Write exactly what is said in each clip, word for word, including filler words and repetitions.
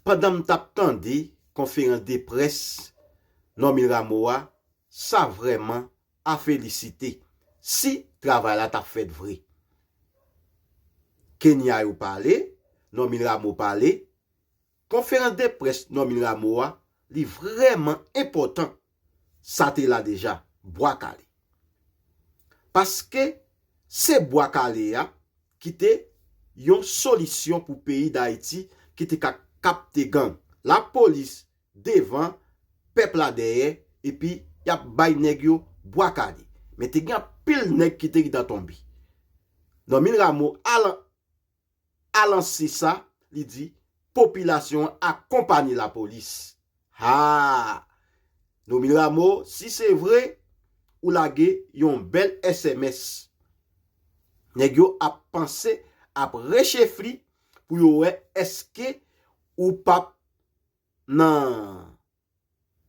Pandan m t ap tande konferans de près Normil Rameau a, sa vrèman a felisite si travay la t ap fèt vre. Kenya yo pale, Normil Rameau pale, konferans de près Normil Rameau a, li vrèman enpòtan. Sa te la deja, Bwa Kale. Paske se Bwa Kale a ki te yon solisyon pou peyi Dayiti ki te ka kapte gang. Lapolis devan, pèp la dèyè, epi y ap bay nèg yo Bwa Kale. Men te gen anpil nèg ki te gentan tonbe. Normil Rameau al a lanse sa, li di, popilasyon an akonpanye lapolis. Ha! Normil Rameau, si se vre, ou lage yon bèl S M S. Nèg yo ap panse, ap rechefli pou yo wè èske ou p ap nan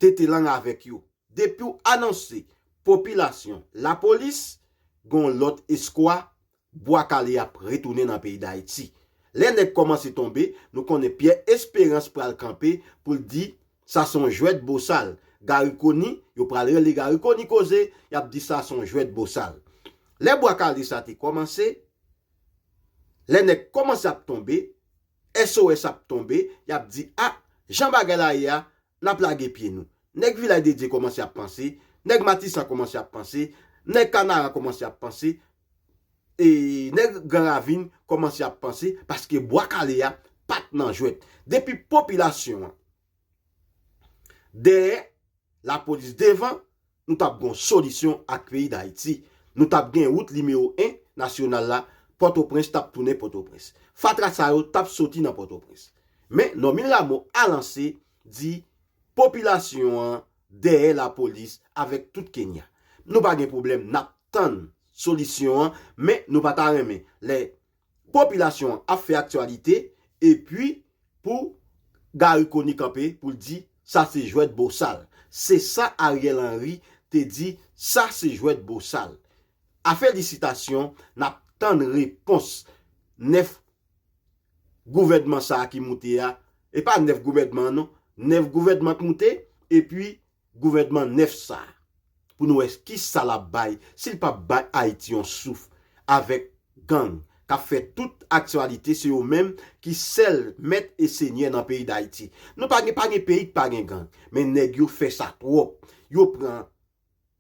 tete lang avèk yo. Depi w anonse popilasyon, lapolis, gon lòt eskwa, Bwa Kale ap retounen nan peyi Dayiti. Lè nèg kòmanse tonbe, nou konnen Pierre Espérance pral kanpe pou l di, sa se yon jwèt bosal. Garry Conille, yo pral rele Garry Conille koze, y ap di sa se yon jwèt bosal. Lè Bwa Kale sa te kòmanse, lè nèg kòmanse ap tonbe, S O S ap tonbe, y ap di, a, jan bagay la ye a, n ap lage pye nou. Nèg Vilaj de Dye kòmanse ap panse, nèg Matisan kòmanse ap panse, nèg Kanaran kòmanse ap panse, e nèg Gran Ravin kòmanse ap panse, paske Bwa Kale a pa t nan jwèt. Depi popilasyon an dèyè, lapolis devan, nou t ap gon solisyon ak peyi Dayiti. Nou t ap gen wout nimewo en nasyonal la, Pòtoprens t ap tounen Pòtoprens. Fatra sa yo t ap soti nan Pòtoprens. Men, Normil Rameau a lanse, di, popilasyon an dèyè lapolis avèk tout Kenya. Nou pa gen pwoblèm, n ap tann solisyon an, men nou pa ta renmen lè popilasyon an ap fè aktyalite, epi pou Garry Conille kanpe pou l di, sa se jwèt bosal. Se sa Ariel Henry te di, sa se jwèt bosal. A felisitasyon, n ap tann repons nèf gouvènman sa a ki moute a, e pa nèf gouvènman an non, nèf gouvènman k moute, epi gouvènman nèf sa a, pou nou wè kisa l ap bay, si l p ap bay Ayiti yon souf avèk gang k ap fè tout aktyalite, se yo menm ki sèl mèt e senyè nan peyi Dayiti. Nou pa gen, pa gen peyi k pa gen gang, men nèg yo fè sa twòp. Yo pran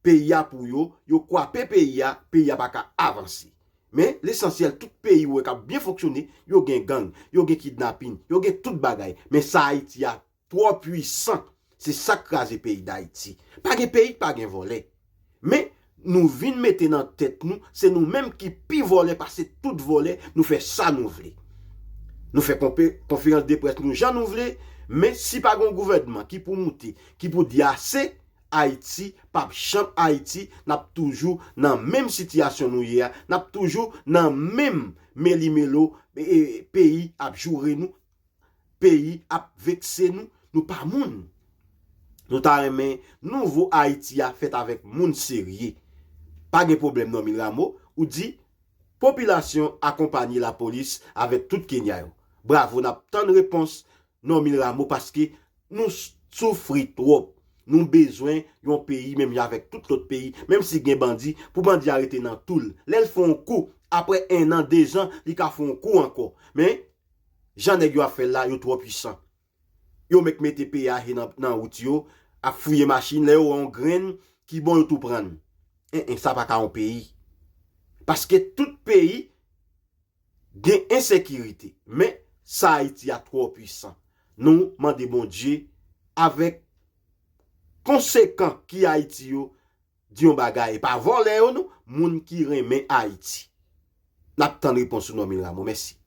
peyi a pou yo, yo kwape peyi a, peyi a pa ka avanse. Men, lesansyèl, tout peyi ou wè k ap byen fonksyone, yo gen gang, yo gen kidnapin, yo gen tout bagay. Men sa Ayiti a twò pwisan. Se sa k kraze peyi Dayiti. Pa gen peyi k pa gen vòlè. Men, nou vin mete nan tèt nou, se nou menm ki pi vòlè pase tout vòlè, nou fè sa nou vle. Nou fè konpe-, konferans de près nou jan nou vle, men si pa gen yon gouvènman ki pou moute, ki pou di ase, Ayiti p ap janm Ayiti, n ap toujou nan menm sitiyasyon nou ye a, n ap toujou nan menm melimelo, e, e, peyi ap joure nou, peyi ap vekse nou, nou pa moun. Nou ta renmen nouvo Ayiti a fèt avèk moun serye. Pa gen pwoblèm, Normil Rameau, ou di, popilasyon akonpanye lapolis avèk tout Kenya yo. Bravo, n ap tann repons Normil Rameau, paske nou s-, soufri twòp. Nou bezwen yon peyi menm jan avèk tout lòt peyi, menm si gen bandi, pou bandi a rete nan tou l. Lè l fè yon kou, apre en an, de zan, li ka fè yon kou ankò. Men, jan nèg yo ap fè l la, yo twò pwisan. Yo mèt mete peyi a nan, nan wout yo, ap fouye machin, lè yo wè yon grenn ki bon, yo tou pran l. En, en, sa pa ka yon peyi. Paske tout peyi gen ensekirite. Men, sa Ayiti a twò pwisan. Nou mande Bondye avèk konsekan ki Ayiti yo, di yon bagay. E pa vòlè yo, non. Moun ki renmen Ayiti. N ap tann repons ou, Normil Rameau. Mèsi.